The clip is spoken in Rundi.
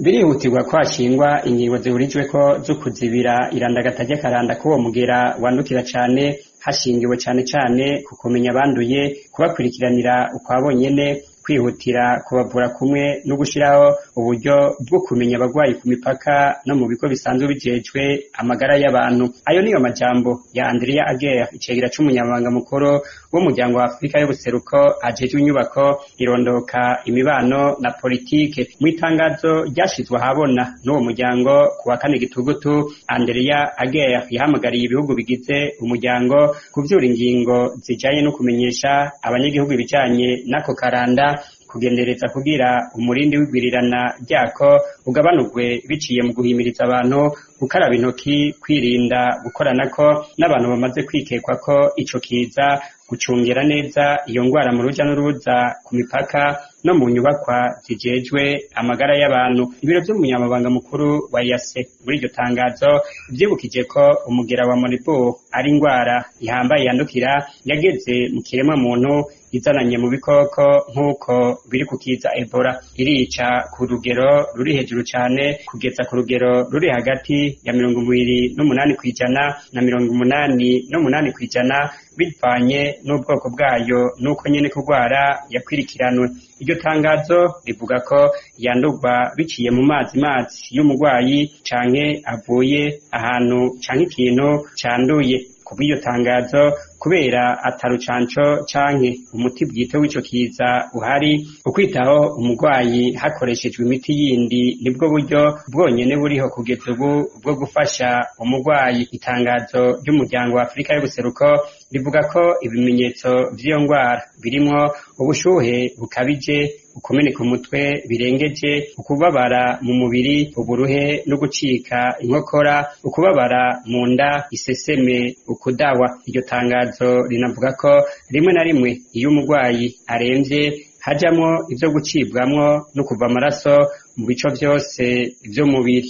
Birihutirwa ko hashingwa ingingo zihurijweko zo kuzibira irandagata ry'akaranda k'uwo mugera wandukira cane, hashingiwe cane cane ku kumenya abanduye, kubakurikiranira ukwa bonyene, kwihutira kubavura kumwe no gushiraho uburyo bwo kumenya abagwayi ku mipaka no mu bigo bisanzwe bijejwe amagara y'abantu. Ayo niyo majambo ya Andrea Aguer, icegera c'umunyamabanga mukuru w'umuryango wa Afrika y'ubuseruko ajejwe inyubako, irondoka, imibano na politike. Mw'itangazo ryashizwe ahabona n'uwo muryango ku wa kane gitugutu, Andrea Aguer yahamagariye ibihugu bigize umuryango kuvyura ingingo zijanye no kumenyesha abanyagihugu ibijanye n'ako karanda, kugendereza kugira umurindi w'igwirirana ryako ugabanurwe biciye mu guhimiriza abantu gukaraba intoki, kwirinda gukoranako n'abantu bamaze kwikekwa ko ico kiza, gucungera neza iyo ngwara mu ruja n'uruza ku mipaka no mu nyubakwa zijejwe amagara y'abantu. Ibiro vy'umunyamabanga mukuru wa EAC muri iryo tangazo vyibukije ko umugera wa Marburg ari ingwara ihambaye yandukira yageze mu kiremwa muntu izananye mu bikoko nk'uko biri ku kiza Ebola. Irica ku rugero ruri hejuru cane kugeza ku rugero ruri hagati ya 28% na 88% bivanye n'ubwoko bwayo n'uko nyene kurwara yakwirikiranwe. Iryo tangazo rivuga ko yandurwa biciye mu mazi y'umurwayi canke avuye ahantu canke ikintu canduye. Kubw'iryo tangazo, kubera atarucanco canke umuti bwite w'ico kiza uhari, ukwitaho umurwayi hakoreshejwe imiti yindi nibwo buryo bwonyene buriho kugeza ubu bwo gufasha umurwayi. Itangazo ry'umuryango wa Afrika y'ubuseruko rivuga ko ibimenyetso vy'iyo ngwara birimwo ubushuhe bukabije, ukumeneka umutwe birengeje, ukubabara mu mubiri, uburuhe no gucika inkokora, ukubabara mu nda, iseseme, ukudawa. Iryo tangazo rinavuga ko rimwe na rimwe iyo umurwayi aremvye hajamwo ivyo gucibwamwo no kuva amaraso mu bice vyose vy'umubiri.